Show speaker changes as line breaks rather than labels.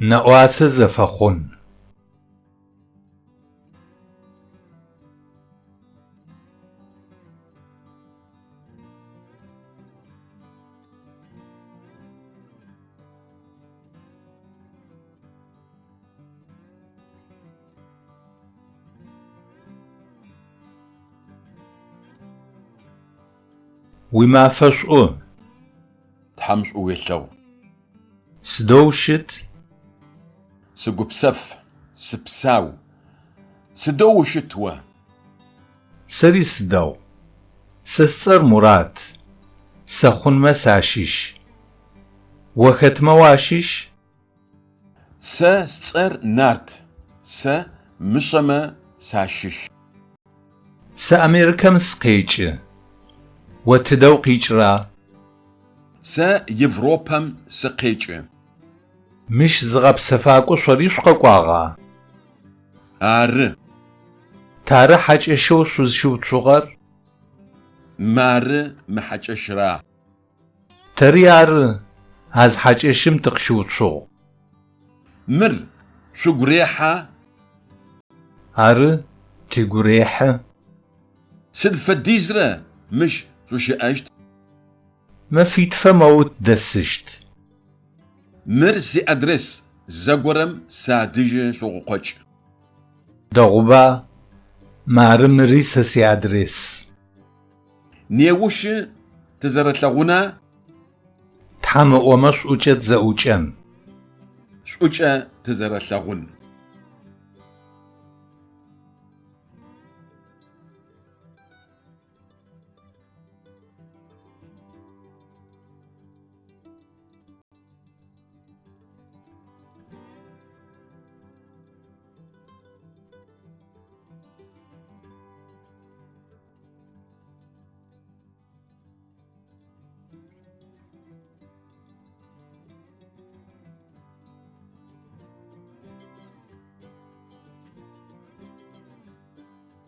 Нэӏуасэ зэфэхъун. Уимафэ шӏу!
Тхьэм шӏу уелъэгъу.
Сыдэу ущыт?
Сыгупсэф, сыпсау. Сыдэу ущыт о?
Сэри сыдэгъу. Сэ сцӏэр Мурат. Сэ Хъунмэ сащыщ. О хэтмэ уащыщ?
Сэ сцӏэр Нарт. Сэ Мышъэмэ сащыщ.
Сэ Америкэм сыкъекӏы. О тыдэ укъикӏра?
Сэ Европэм сыкъекӏы.
Мыщ зыгъэпсэфакӏо шъори шъукъэкӏуагъа?
Ары.
Тары хьакӏэщэу шъузщыуцугъэр?
Мары мы хьакӏэщра.
Тэри ары, а зы хьакӏэщым тыкъыщыуцугъ.
Мыр шъугу рехьа?
Ары, тыгу рехьы.
Сыд фэдизрэ мыщ шъущыӏэщт?
Мэфитфэ мэу тыдэсыщт.
Мыр сиадрес, зэгорэм садэжьы шъукъыкъокӏ.
Дэгъуба, мары мыри сэ сиадрес.
Неущы тызэрэлъэгъуна?
Тхьэм ыӏомэ, шӏукӏэ тызэӏукӏэн.
Шӏукӏэ тызэрэлъэгъун.